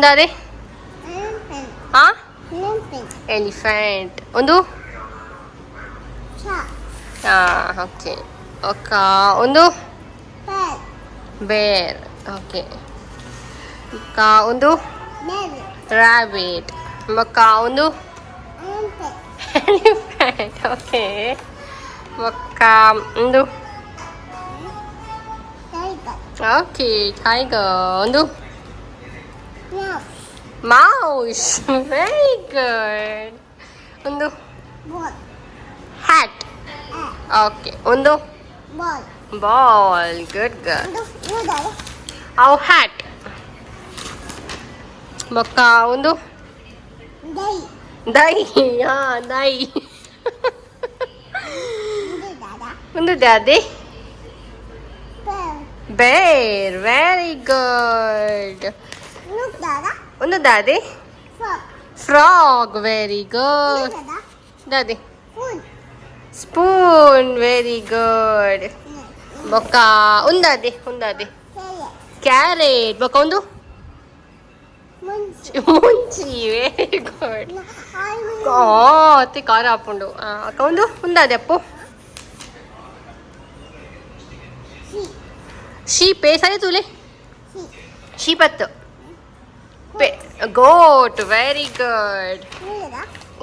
ಉಂದಾದೆ? ಹಾ, elephant. ಒಂದು? ಹಾ, okay. ಒಕ್ಕ ಒಂದು? ಬೇರ್, ಓಕೆ. ಬೊಕ್ಕ ಒಂದು? ರ್ಯಾಬಿಟ್. ಬೊಕ್ಕ ಒಂದು? Elephant, okay. ಬೊಕ್ಕ ಒಂದು? Okay, tiger. ಒಂದು? Mouse, very good. ಒಂದು? Hat, okay. ಒಂದು? Ball, good good. ಅವು ಹ್ಯಾಟ್. ಬೊಕ್ಕ ಒಂದು? ದೈ, ಹಾ, ದೈ. ಒಂದು ದಾದೆ? ಬೇರ್, ವೆರಿ ಗುಡ್. ಒಂದು ದಾದೆ? Frog, very good. ದಾದೆ? Spoon, very good. ಬೊಕ್ಕ ಉಂದಾದೆ? ಉಂದಾದೆ? ಕ್ಯಾರೆಟ್. ಬೊಕ್ಕ ಒಂದು? ಮುಂಚಿ, ವೆರಿ ಗುಡ್. ಅತ್ತೆ ಖಾರ ಹಾಪುಂಡು. ಅಕ್ಕ, ಒಂದು ಉಂದಾದೆ ಅಪ್ಪು? ಶೀಪ್. ಏ ಸರಿ ತೂಲೆ, ಶೀಪ್ ಅತ್ತು ಪೆ ಗೋಟ್, ವೆರಿ ಗುಡ್.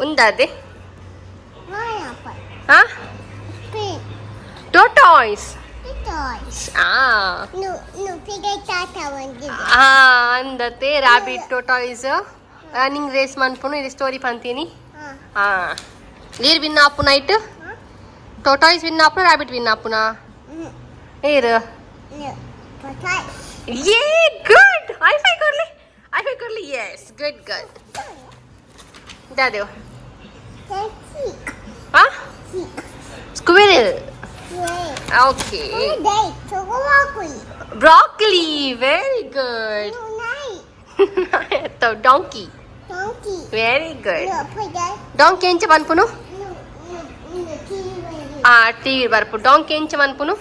ಉಂದಾದೆ? ಹಾ, ಟೋಟಾಯ್ಸ್. ಆ ಆ ಅಂದತೆ ರಾಬಿಟ್ ಟೋಟಾಯ್ಸ್ ರನ್ನಿಂಗ್ ರೇಸ್ ಮನ್ಪುನು. ಇದು ಸ್ಟೋರಿ ಪಂತೀನಿ. ಹಾ, ನೀರು ವಿನ್ ಆಪುನ ನೈಟ್? ಟೋಟಾಯ್ಸ್ ವಿನ್ ಆಪುನ, ರಾಬಿಟ್ ವಿನ್ ಆಪುನ? ಏರು? ಏ, ಗುಡ್. ಹೈ ಫೈ ಕೊರ್ಲಿ, ಹೈ ಫೈ ಕೊರ್ಲಿ. Yes, good good. ದಾದೇವ್? ಹಾ, squirrel, okay. Broccoli, very good. Donkey, very good. Donkey ಎಂಚ ಪನ್ಪುನು? ಆ ಟಿವಿ ಬರ್ಪು. ಡಾಂಕಿ ಎಂಚ ಪನ್ಪುನು?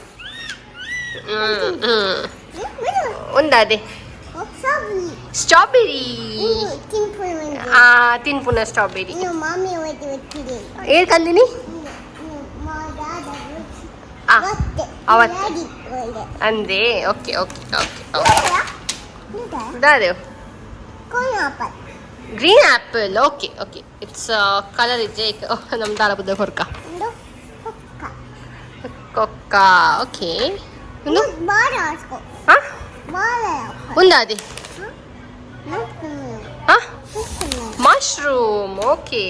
ಉಂದಾದೆ? ಸ್ಟ್ರಾಬೆರಿ. ಆ, ತಿನ್ಪುನ ಸ್ಟ್ರಾಬೆರಿ. ಏರ್ ಕಂದಿನಿ? ಆ, ಅವತ್ತೆ ಅಂದೆ. Okay okay okay okay. ದಾದೇವ್? Green apple, okay okay. It's colour ಇಜ್ಜೆ ನಮ್ಮ ದಾಲ ಬುದ್ಧ ಕೊರ್ಕ ಕೊಕ್ಕ. ಓಕೆ, ಒಂದು? ಹಾ, ಉಂದಾದೆ? ಹಾ, ಮಶ್ರೂಮ್, ಓಕೆ.